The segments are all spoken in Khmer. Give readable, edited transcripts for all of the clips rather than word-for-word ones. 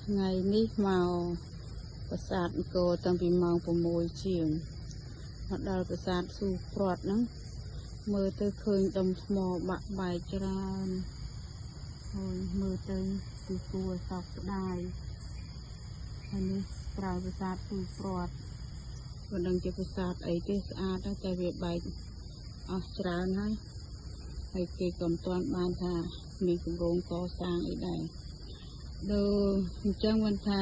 ថ្ងៃនេះមកប្រាសាទអង្គរតាំងពីម៉ោង6ជាងមកដល់ប្រាសាទស៊ូព្រាត់ហ្នឹងមើលទៅឃើញដុំថ្មបាក់បែកច្រើនហើយមើលទៅគឺគួរឲ្យសោកស្ដាយហើយនេះក្រោយប្រាសាទស៊ូព្រាត់មិនដឹងជាប្រាសាទអីទេស្អាតណាស់តែវាបែកអស់ច្រើនហើយហើយគេក៏មិនទាន់បានថាមានគម្រោងកសាងអីដែរដូចអញ្ចឹងមិនថា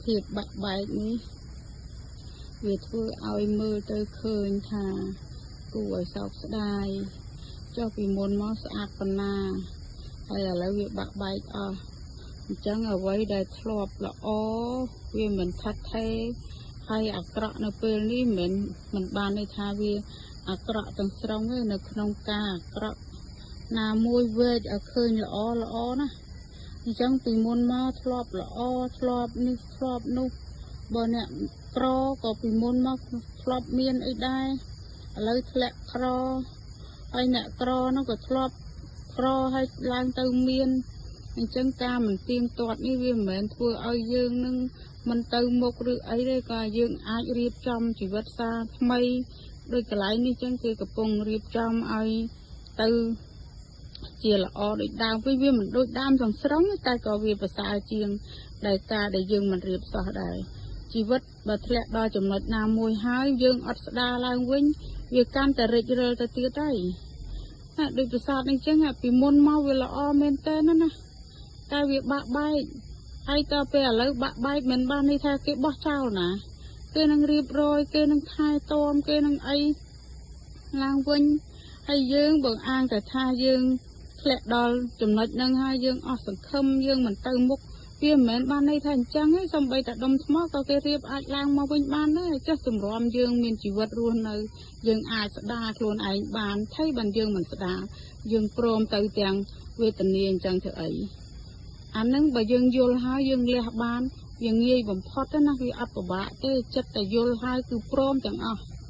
ភាពបាក់បែកនេះវាធ្វើឲ្យមើលទៅឃើញថាគួរឲ្យសោកស្ដាយចុះពីមុនមកស្អាតប៉ុណ្ណាហើយឥឡូវវាបាក់បែកអស់អញ្ចឹងអ្វីដែលធ្លាប់ល្អវាមិនថិតថេរហើយអាក្រក់នៅពេលនេះមិនបានន័យថាវាអាក្រក់ទាំងស្រុងទេនៅក្នុងការអាក្រក់ណាមួយវែកឲ្យឃើញល្អល្អណាអញ្ចឹងពីមុនមកធ្លាប់ល្អធ្លាប់នេះធ្លាប់នោះបើអ្នកក្រក៏ពីមុនមកធ្លាប់មានអីដែរឥឡូវធ្លាក់ក្រហើយអ្នកក្រនោះក៏ធ្លាប់ក្រហើយឡើងទៅមានអញ្ចឹងការមិនទៀងទាត់នេះវាមិនមែនធ្វើឲ្យយើងនឹងមិនទៅមុខឬអីទេក៏យើងអាចរៀបចំជីវិតសាថ្មីដោយកន្លែងនេះចឹងគឺកំពុងរៀបចំឲ្យទៅជាល្អដូចដើមវិញវាមិនដូចដើមទាំងស្រុងតែក៏វាប្រសើរជាងដែលការដែលយើងមិនរៀបសោះដែរជីវិតបើធ្លាក់ដល់ចំណុចណាមួយហើយយើងអត់ស្ដារឡើងវិញវាកាន់តែរិចរិលទៅទៀតហើយណាដូចប្រាសាទនេះចឹងពីមុនមកវាល្អមែនតើណាតែវាបាក់បែកហើយតើពេលឥឡូវបាក់បែកមិនបានន័យថាគេបោះចោលណាគេនឹងរៀបរយគេនឹងថែទាំគេនឹងអីឡើងវិញហើយយើងបើអាងតែថាយើងធ្លាក់ដល់ចំណុចហ្នឹងហើយយើងអស់សង្ឃឹមយើងមិនទៅមុខវាមិនមែនបានន័យថាអញ្ចឹងទេសំបីតែដុំថ្មក៏គេរៀបអាចឡើងមកវិញបានដែរចេះទម្រាំយើងមានជីវិតរស់នៅយើងអាចស្ដារខ្លួនឯងបានថៃបានយើងមិនស្ដារយើងព្រមទៅទាំងវេទនាអញ្ចឹងធ្វើអីអានឹងបើយើងយល់ហើយយើងលះបានវាងាយបំផុតណាវាអត់ពិបាកទេចិត្តតែយល់ហើយគឺព្រមទាំងអស់។